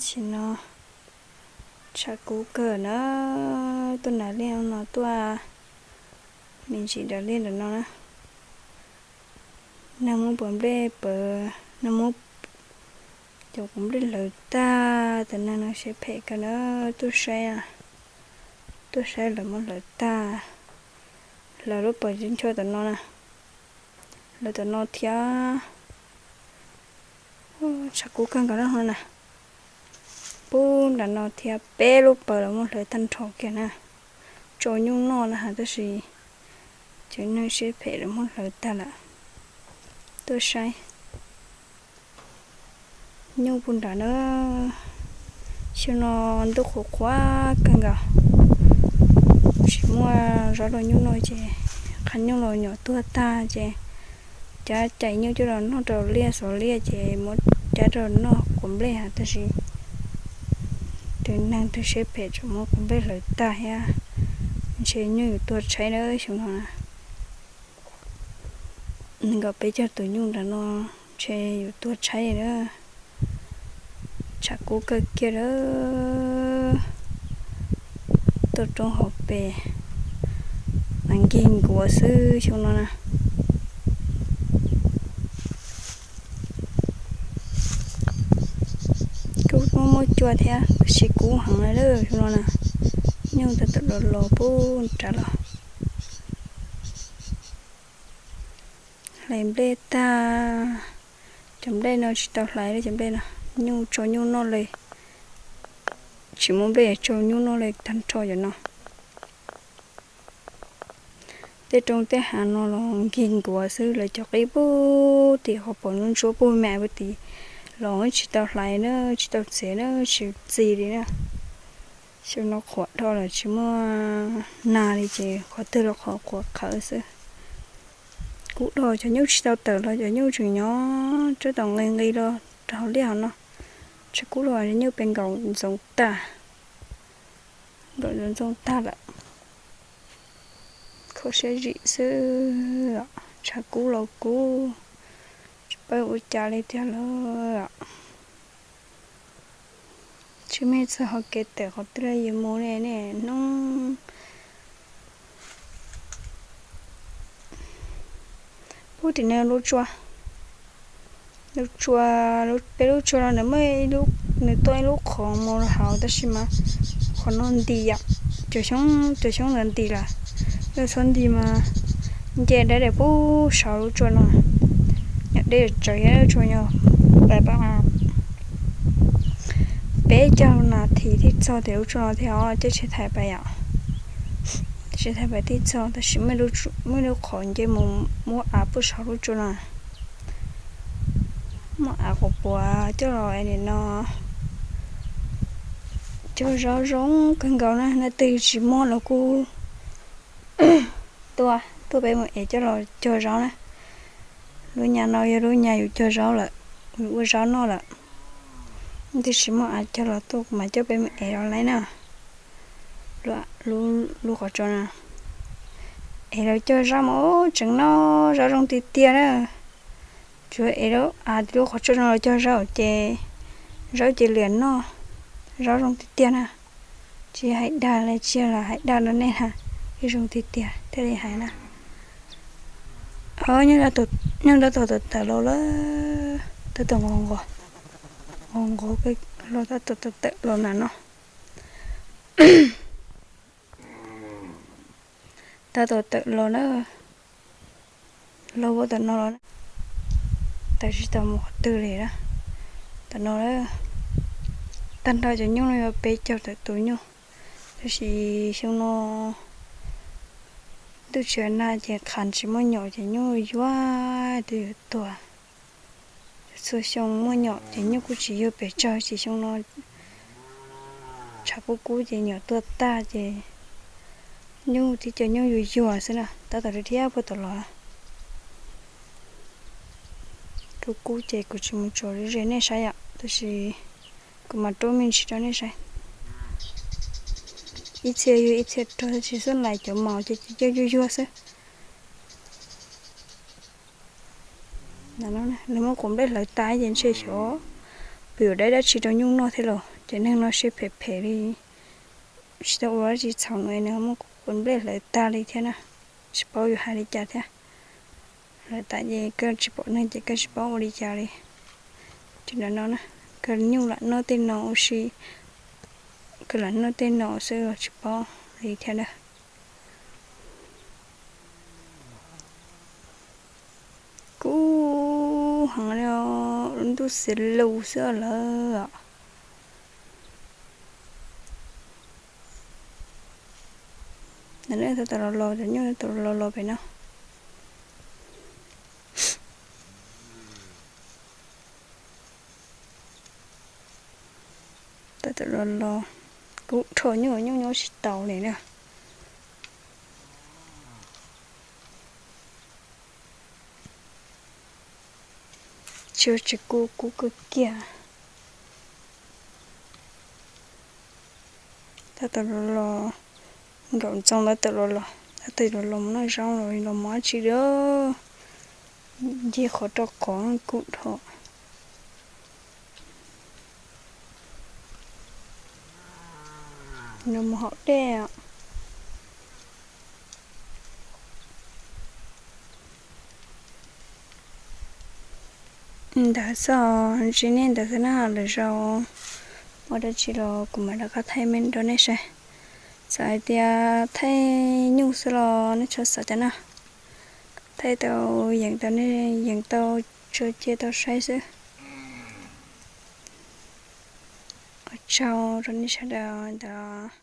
Tam sim no tshav kub kawg na, tuaj nram liaj no tuaj me ntsis nram liaj nram no na. Neeg muab puav nplej pawv, neeg muab cov puav nplej hlawv tag, tus neeg no siab phem kawg na, tuaj saib, tuaj saib lawv muab hlawv tag, hlawv lub pawv ncho tom no na, hlawv tom no thiab. Tshav kub kawg nkaus na na. Pub nram no thiab peb lub pawv los muab hlawv tag nrho kiag na. Tso nyuj noj na has tab sis cov neeg siab phem los muab hlawv tag lawm. Tuaj saib nyuj pub nram na. Xyoo no ntuj qhuav qhuav kawg nkaus, tsis muaj zaub rau nyuj noj ces qhov nyuj los nyuam tuag tag ces cab cais nyuj coj los noj rau liaj xov liaj ces muab cab rau noj quav nplej ha tab sis tus neeg tus siab phem tseem muab quav nplej hlawv tag thiab. Ntshe nyuj yuav tuag tshaib na xyoo no na. Nees nkaum peb caug tus nyuj nram no ntshe yuav tuag tshaib na. Tshav kub kawg kiag lawm. Tuaj roob hauv pes mas nkig nkuav xwb xyoo no na. Kub muaj muaj cua thiab tab sis kub heev lawm xyoo no na. Nyuj tab tom los los pub nrad los. Hlais nplej tag, cov nplej no tsis tau hlais li cov nplej no, nyuj tso nyuj noj li, tsis muaj nplej tso nyuj noj li tag nrho cov no. Tej roob tej hav no los nkig nkuav xwb, lawv cov qib pub tim qhov pom ntsuab pub me pub tim los tsis tau hlais na, tsis tau txiav na, tsis txi li na. Xyoo no qhuav dhau lawm tsis muaj nag li ces qhov twg los qhuav qhuav qhawv xwb. Kub dhau cov nyuj tsis tau tawm los cov nyuj tseem nyob tsab tom nqi nqi los rau hauv liaj hauv no. Tshav kub los cov nyuj pes nkaum ntxoov tag, nkaum ntxoov ntxoov tag lawm. Kho siab zim xwb, tshav kub los kub, tsis paub ua cas li tiag lawm. Tsis muaj txog hauv kev tawm qhov twg li yuav mus ne, niaj hnub. Pub tim no lub tsua, lub tsua, peb lub tsua no nws muaj, nws tuaj ib lub qhov mus rau hauv tab sis mas qhov no nti yom, cov xyoob, cov xyoob ntawd nti lawm. Yog txhob nti mas nce deb deb pub saum lub tsua no, nyuam deb tsawv yog lub tsua no. Peb caug nas this thiaj txog tim lub tsua no thiab os, coj tsheb thais pais yom. Tsheb thais pais thiaj txog tab sis muaj ib lub qhov nce mus muab av pub saum lub tsua no. Muab av quav puav coj los nim no cog zaub zoo kawg nkaus na, leej twg tsis muaj los kuj tuaj, tuaj peb mus ev coj los cog zaub na. Lub nyab no yog lub nyab yus cog zaub lawm, yus ua zaub noj lawm. Leej twg tsis muaj av cog los tuaj kuv mam coj peb mus ev los laib na. Lub qhov tsua no, ev los cog zaub mas tseem noj zaub zoo tiag tiag na. Tsuas ev lub av tim lub qhov tsua no los cog zaub ces zaub ces liam noj, zaub zoo tiag tiag na. Tsis hais dag li, tsis yog hais dag rau nej na, ib zoo tiag tiag thiaj li hais na. Nyob tab tom tawm los lawm, tab tom nqos nqos, nqos nqos los tab tom tawm los nram no. Tab tom tawm los na, los ua tom no los, tawm tsis tau mus qhov twg li na. Tom no, tag nrho cov nyuj no yuav peb caug tawm tus nyuj, tab sis xyoo no ntuj tsis nag ces qhav tsis muaj nyom ces nyuj yuag twb yuav tuag. Txhua xyoo muaj nyom ces nyuj kuj tsis yuag pes tsawg, ces xyoo no tshav kub kub ces nyom tuag tag ces nyuj tib co nyuj yuag yuag xwb na, tab tom dhia puag tom los. Kub kub ces kuv tsis mus tsuav ze nej saib yom, tab sis kuv mam rub me ntsis rau nej saib. Ib txhia yuag ib txhia rog, tab sis xub lais cov mos ces cia yuag yuag xwb. Lawv muab quav nplej hlawv tas ces ntshe xyov puas yuav dab dab tsi rau nyuj noj thiab los. Cov neeg no siab phem phem li, tsis tau ua dab tsi txhaum nws, nws muab quav nplej hlawv tag li thiab na. Tsis paub yuav hais li cas thiab. Hlawv tas ces koj tsis pom neeg ces koj tsis paub ua li cas li. Cov no na, koj nyuj lam noj tej no ua si, koj lam noj tej no xwb los tsis paub li thiab na. Kub heev li, lub ntuj xiav lus xwb lawm. Tab tom los los, cov nyuj tab tom los los pem no. Tab tom los los, kub dhau, nyuj nyuj nyob tsis taus li na. Tsis tsis kub, kub kawg kiag. Tab tom los los, nkaum ntxoo tab tom los los, tab tom los los mus noj zaub los los mus dab tsi li. Ncig qhov rau qhov kub dhau. Nws mus haus dej. Ntawd xwb, ntsib nej ntawd xwb na, lwm zaus ua dab tsi los kuv mam rov qab thaij rau nej saib. Txawm hais tias thaij nyuj xwb los nej txhob xav cas na. Thaij tau yeem tau nej yeem tau tso cia tau saib xwb. Ua tsaug rau nej sawv daws ntawd.